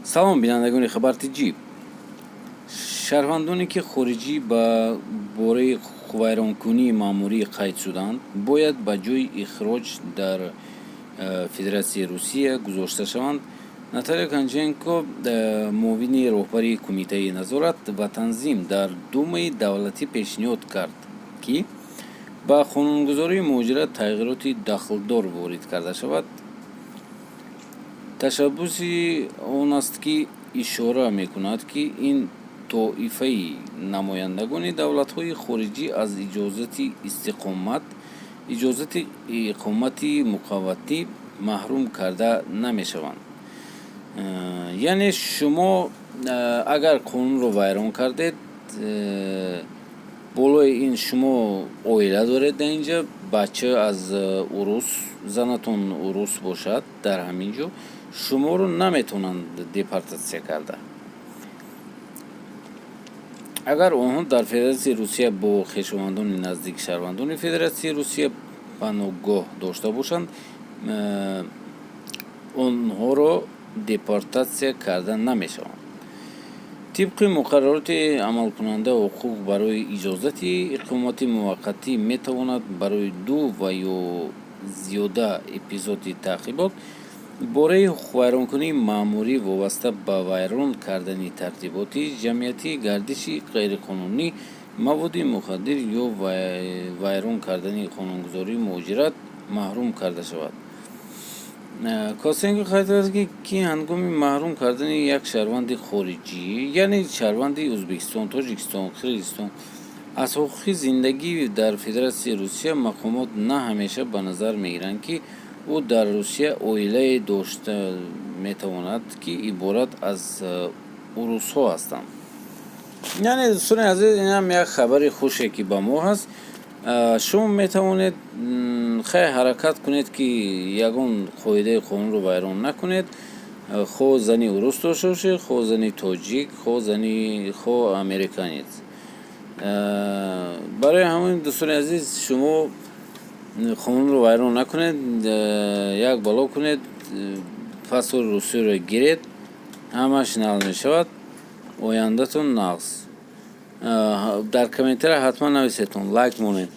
Салом, бинандагони Хабар Тҷ. Шаҳрвандоне, ки хориҷӣ ба бораи ҳуқуқвайронкунии маъмурӣ қайд шуданд, бояд ба ҷои ихроҷ дар Федератсияи Русия гузошта шаванд. Наталья Коченко, муовини роҳбари Кумитаи назорат ва танзим дар Думаи давлатӣ, пешниҳод кард, ки ба қонунгузории муҳоҷират тағйироти дахлдор ворид карда шавад. Ташаббуси он аст, ки ишора мекунад, ки ин тоифаи намояндагони давлатҳои хориҷӣ аз иҷозати истиқомат, иҷозати иқомати муваққатӣ маҳрум карда намешаванд. Яъне шумо агар қонунро вайрон кардед, болои ин шумо оила доред дар инҷа, бача аз урус, занатон урус бошад, дар ҳамин ҷо шуморо наметавонанд депортатсия карда. Агар онҳо дар Федератсияи Русия бо хешовандони наздик, шаҳрвандони Федератсияи Русия, паноҳгоҳ дошта бошанд, онҳоро депортатсия карда намешаванд. Тибқи муқаррароти амалкунанда, ҳуқуқ барои иҷозати иқомати муваққатӣ метавонад барои ду ва ё зиёда эпизоди таъқибот бораи ҳуқуқвайронкунии маъмурӣ вобаста ба вайрон кардани тартиботи ҷамъиятӣ, гардиши ғайриқонунии маводи мухаддир ё вайрон кардани қонунгузории муҳоҷират маҳрум карда шавад. Косенко қайд кард, ки ҳангоми маҳрум кардани як шаҳрванди хориҷӣ, яъне шаҳрванди Ӯзбекистон, Тоҷикистон, Қирғизистон, аз ҳуқуқи зиндагӣ дар Федератсияи Русия, мақомот на ҳамеша ба назар мегиранд, ки ӯ дар Русия оилае дошта метавонад, ки иборат аз урусҳо ҳастанд. Яъне, дӯстони азиз, инам як хабари хуше, ки ба мо ҳаст. Шумо метавонед хай ҳаракат кунед, ки ягон қоидаи қонунро вайрон накунед, хоҳ зани урус дошта бошед, хоҳ зани тоҷик, хоҳ зани, хоҳ американец. Барои ҳамин, дӯстони азиз, шумо қонунро вайрон накунед, як бало кунед, паспорти русиро гиред, ҳамаш нағз мешавад, ояндатон нағз. Дар комментария ҳатман нависетон, лайк монед.